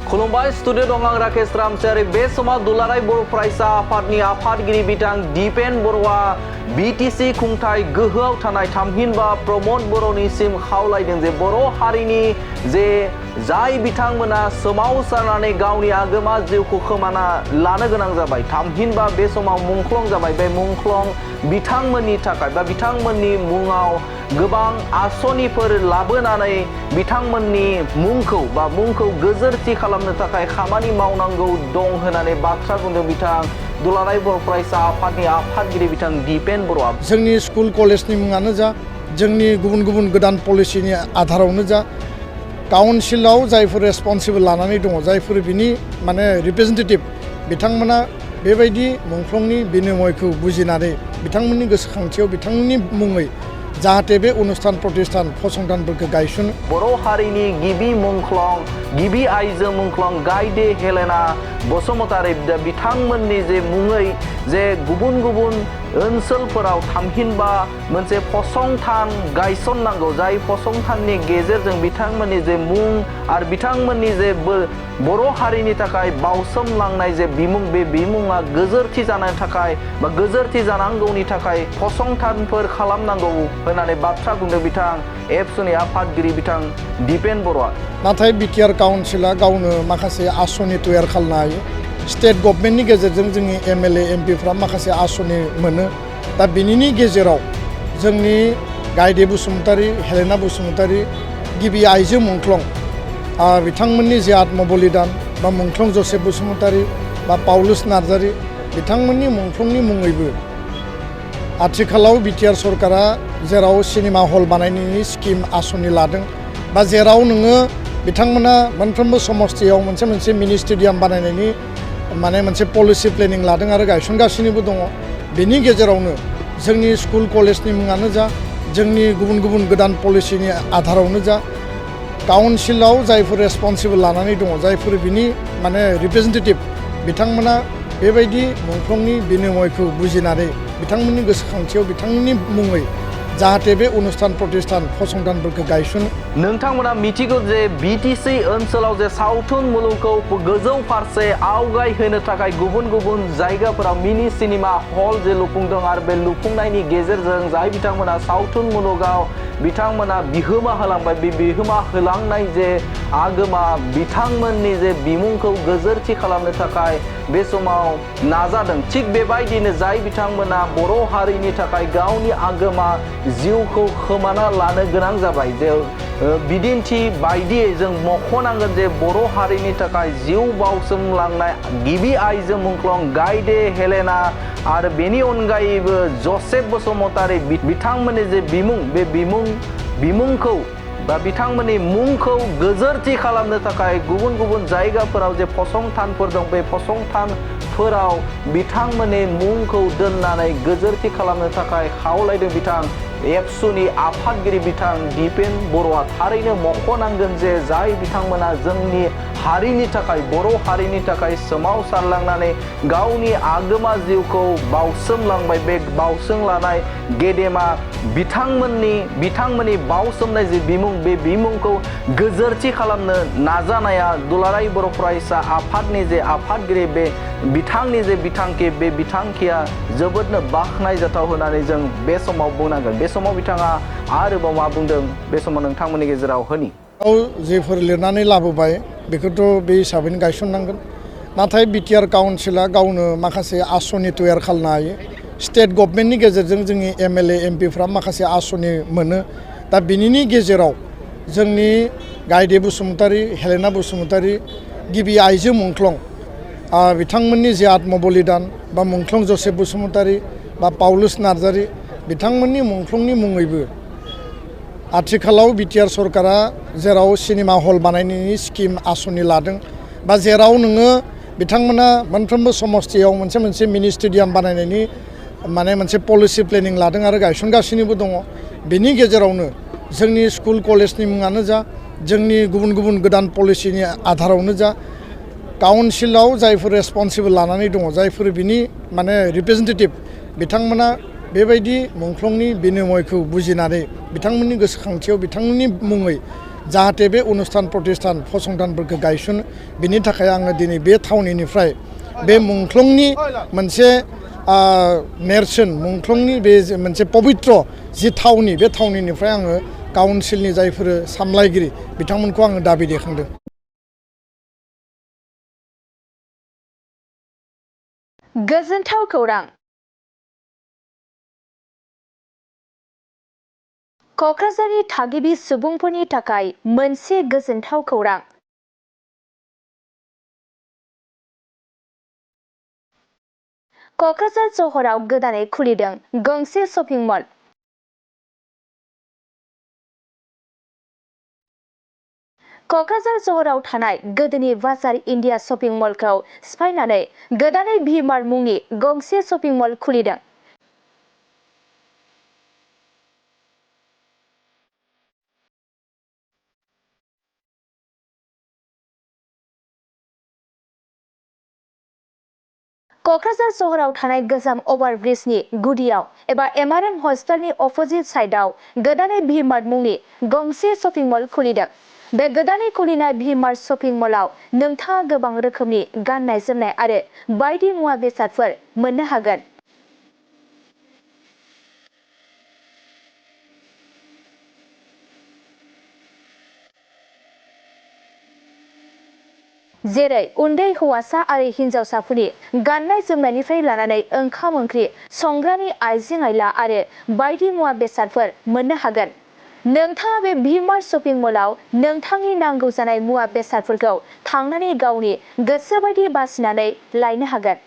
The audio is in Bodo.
खुलुमबाय स्टुडिअ दं आं राकेश रामसियारि बे समाव दुलाराय बर' फरायसा आफादनि आफादगिरि बिथां दिपेन बर'आ बिटिसि खुंथाय गोहोआव थानाय थामहिनबा प्रमद बर'निसिम खावलायदों जे बर' हारिनि जे जाय बिथांमोना सोमावसारनानै गावनि आगोमा जिउखौ खोमाना लानो गोनां जाबाय थामहिनबा बे समाव मुंख्लं जाबाय बे मुंख्लं बिथांमोननि थाखाय बा बिथांमोननि मुङाव गोबां आसनिफोर लाबोनानै बिथांमोननि मुंखौ गोजोरथि खालामनो थाखाय खामानि मावनांगौ दं होननानै बाथ्रा बुंदों बिथां दुलाराय बर' फरायसा आफादनि आफादगिरि बिथां दिपेन बर'आ। जोंनि स्कुल कलेजनि मुङानो जा जोंनि गुबुन गुबुन गोदान पलिसिनि आधारावनो जा काउन्सिलाव जायफोर रेसपन्सिबल लानानै दङ जायफोर बिनि माने रिप्रेजेन्टेटिभ बिथांमोना बेबायदि मुंख्लंनि बिनिमयखौ बुजिनानै बिथांमोननि गोसोखांथियाव बिथांमोननि मुङै जाहाथे बे अनुस्थान प्रतिष्ठान फसंथानफोरखौ गायसनो। बर' हारिनि गिबि मुंख्लं गिबि आइजो मुंख्लं गायदे हेलेना बसुमतारी बिथांमोननि जे मुङै जे गुबुन गुबुन ओनसोलफोराव थामहिनबा मोनसे फसंथान गायसननांगौ जाय फसंथाननि गेजेरजों बिथांमोननि जे मुं आरो बिथांमोननि जे बर' हारिनि थाखाय बावसोमलांनाय जे बिमुं बे बिमुङा गोजोरथि जानो थाखाय बा गोजोरथि जानांगौनि थाखाय फसंथानफोर खालामनांगौ होननानै बाथ्रा बुंदों बिथां एबसुनि आफादगिरि बिथां दिपेन बर'आ। नाथाय बिटिआर काउन्सिला गावनो माखासे आसनि तैयार खालामनो हायो स्टेट गभर्नमेन्टनि गेजेरजों जोंनि एमएलए एमपिफ्रा माखासे आसनि मोनो दा बिनिनि गेजेराव जोंनि गायदे बसुमतारी हेलेना बसुमतारी गिबि आइजो मुंख्लं बिथांमोननि जे आत्म बलिदान बा मुंख्लं जसेफ बसुमतारी बा पाउलुस नार्जारी बिथांमोननि मुंख्लंनि मुङैबो आथिखालाव बिटिआर सरकारा जेराव सिनेमा हल बानायनायनि स्किम आसनि लादों बा जेराव नोङो बिथांमोना मोनफ्रोमबो समस्थियाव मोनसे मिनि स्टेडियाम बानायनायनि माने मोनसे पलिसि प्लेनिं लादों आरो गायसनगासिनोबो दङ। बेनि गेजेरावनो जोंनि स्कुल कलेजनि मुङानो जा जोंनि गुबुन गुबुन गोदान पलिसिनि आधारावनो जा काउन्सिलाव जायफोर रेसपन्सिबल लानानै दङ जायफोर बिनि माने रिप्रेजेन्टेटिभ बिथांमोना बेबायदि मुंख्लंनि बिनिमयखौ बुजिनानै बिथांमोननि गोसोखांथियाव बिथांमोननि मुङै जाहाथे बे अनुस्थान प्रतिष्ठान फसंथानफोरखौ गायसनो। नोंथांमोना मिथिगौ जे बिटिसि ओनसोलाव जे सावथुन मुलुगखौ गोजौ फारसे आवगायहोनो थाखाय गुबुन गुबुन जायगाफोराव मिनि सिनेमा हल जे लुफुंदों आरो बे लुफुंनायनि गेजेरजों जाय बिथांमोना सावथुन मुलुगाव बिथांमोना बिहोमा होलांबाय बे बिहोमा होलांनाय जे आगोमा बिथांमोननि जे बिमुंखौ गोजोरथि खालामनो थाखाय बे समाव नाजादों थिग बेबायदिनो जाय बिथांमोना बर' हारिनि थाखाय गावनि आगोमा जिउखौ खोमाना लानो गोनां जाबाय जे बिदिन्थि बायदियै जों मख'नांगोन जे बर' हारिनि थाखाय जिउ बावसोमलांनाय गिबि आइजो मुंख्लं गायदे हेलेना आरो बेनि अनगायैबो जसेफ बसुमतारी बिथांमोननि जे बिमुं बे बिमुंखौ बा बिथांमोननि मुंखौ गोजोरथि खालामनो थाखाय गुबुन गुबुन जायगाफोराव जे फसंथानफोर दं बे फसंथानफोराव बिथांमोननि मुंखौ दोननानै गोजोरथि खालामनो थाखाय खावलायदों बिथां एबसुनि आफादगिरि बिथां दिपेन बर'आ। थारैनो मख'नांगोन जे जाय बिथांमोना जोंनि हारिनि थाखाय बर' हारिनि थाखाय सोमावसारलांनानै गावनि आगोमा जिउखौ बावसोमलांबाय बे बावसोमलांनाय गेदेमा बिथांमोननि बावसोमनाय जे बिमुं बे बिमुंखौ गोजोरथि खालामनो नाजानाया दुलाराय बर' फरायसा आफादनि जे आफादगिरि बे बिथांनि जे बिथांखि बे बिथांखिया जोबोदनो बाख्नायजाथाव होननानै जों बे समाव बुंनांगोन। बे समाव बिथाङा आरोबाव मा बुंदों बे समाव नोंथांमोननि गेजेराव होनि जेफोर लिरनानै लाबोबाय बेखौथ' बे हिसाबैनो गायसननांगोन नाथाय बिटिआर काउन्सिला गावनो माखासे आसनि तैयार खालामनो हायो स्टेट गभर्नमेन्टनि गेजेरजों जोंनि एमएलए एमपिफ्रा माखासे आसनि मोनो दा बिनिनि गेजेराव जोंनि गायदे बसुमतारी हेलेना बसुमतारी गिबि आइजो मुंख्लं बिथांमोननि जे आत्म बलिदान बा मुंख्लं जसेफ बसुमतारी बा पाउलुस नार्जारी बिथांमोननि मुंख्लंनि मुङैबो आथिखालाव बिटिआर सरकारा जेराव सिनेमा हल बानायनायनि स्किम आसनि लादों बा जेराव नोङो बिथांमोना मोनफ्रोमबो समस्थियाव मोनसे मिनि स्टेडियाम बानायनायनि माने मोनसे पलिसि प्लेनिं लादों आरो गायसनगासिनोबो दङ। बेनि गेजेरावनो जोंनि स्कुल कलेजनि मुङानो जा जोंनि गुबुन गुबुन गोदान पलिसिनि आधारावनो जा काउन्सिलाव जायफोर रेसपन्सिबल लानानै दङ जायफोर बिनि माने रिप्रेजेन्टेटिभ बिथांमोना बेबायदि मुंख्लंनि बिनिमयखौ बुजिनानै बिथांमोननि गोसोखांथियाव बिथांमोननि मुङै जाहाथे बे अनुस्थान प्रतिष्ठान फसंथानफोरखौ गायसनो बिनि थाखाय आङो दिनै बे थावनिनिफ्राय बे मुंख्लंनि मोनसे नेरसोन मुंख्लंनि बे मोनसे पवित्र जि थावनि बे थावनिनिफ्राय आङो काउन्सिलनि जायफोर सामलायगिरि बिथांमोनखौ आङो दाबि दैखांदों। गोजोनथाव खौरां। क'क्राझारनि थागिबि सुबुंफोरनि थाखाय मोनसे गोजोनथाव खौरां। क'क्राझार सहराव गोदानै खुलिदों गंसे शपिं मल। क'क्राझार सहराव थानाय गोदोनि बाजार इन्डिया शपिं मलखौ सिफायनानै गोदानै भि-मार्ट मुंनि गंसे शपिं मल खुलिदों। क'क्राझार सहराव थानाय गोजाम अभारब्रिजनि गुदियाव एबा एमआरएम हस्पिटालनि अपोजिट साइडआव गोदानै भि-मार्ट मुंनि गंसे शपिं मल खुलिदों। बे गोदानै खुलिनाय भि-मार्ट शपिं मलाव नोंथाङा गोबां रोखोमनि गाननाय जोमनाय आरो बायदि मुवा बेसादफोर मोननो हागोन। जेरै उन्दै हौवासा आरो हिन्जावसाफोरनि गाननाय जोमनायनिफ्राय लानानै ओंखाम ओंख्रि संग्रानि आइजें आइला आरो बायदि मुवा बेसादफोर मोननो हागोन। नोंथाङा बे भि-मार्ट शपिं मलाव नोंथांनि नांगौ जानाय मुवा बेसादफोरखौ थांनानै गावनि गोसो बायदि बासिनानै लायनो हागोन।